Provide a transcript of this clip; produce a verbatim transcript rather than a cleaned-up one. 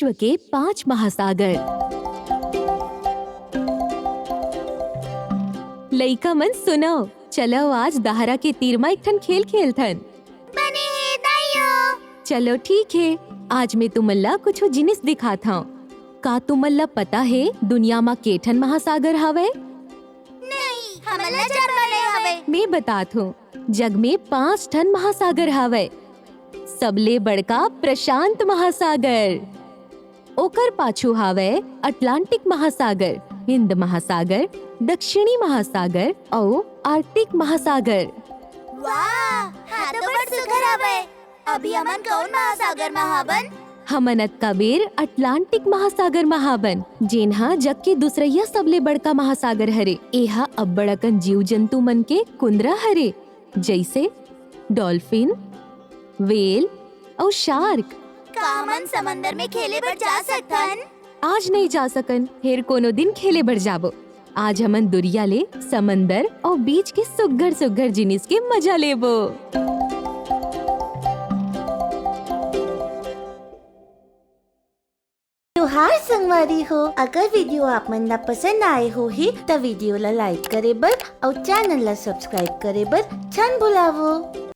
विश्व के पांच महासागर। लइका मन सुनव, चलव आज दहरा के तीर म एक ठन खेल खेलथन। बने हे दाई हो। चलो ठीक हे, आज मैं तुमन ला कुछ जिनिस दिखात हव। का तुमन ला पता हे दुनिया म के ठन महासागर हवय? नहीं, हमन ला जानना नहीं हवय। मैं बतात हूँ, जग में पांच ठन महासागर हवय। सबले बड़का प्रशांत महासागर, ओकर पाछू हवय अटलांटिक महासागर, हिंद महासागर, दक्षिणी महासागर अउ आर्कटिक महासागर। वाह, हा तो बड़ सुघर हवय। अभी हमन कौन महासागर म हाबन? हमन अतका बेर अटलांटिक महासागर म हाबन, जेन ह जग के दूसरइया सबले बड़का महासागर हरे। एहा अब्बड़ अकन जीव जंतु मन के कुंदरा हरे, जइसे डॉल्फिन, व्हेल अउ शार्क। का हमन समंदर में खेले बर जा सकथन? आज नइ जा सकन, फेर कोनो दिन खेले बर जाबो। आज हमन दुरिया ले समंदर अउ बीच के सुग्घर सुग्घर जिनिस के मजा लेबो। जोहार संगवारी हो, अगर वीडियो आप मन ला पसंद आए होही त वीडियो ला लाइक करे बर अउ चैनल ला सब्सक्राइब करे बर झन भुलावो।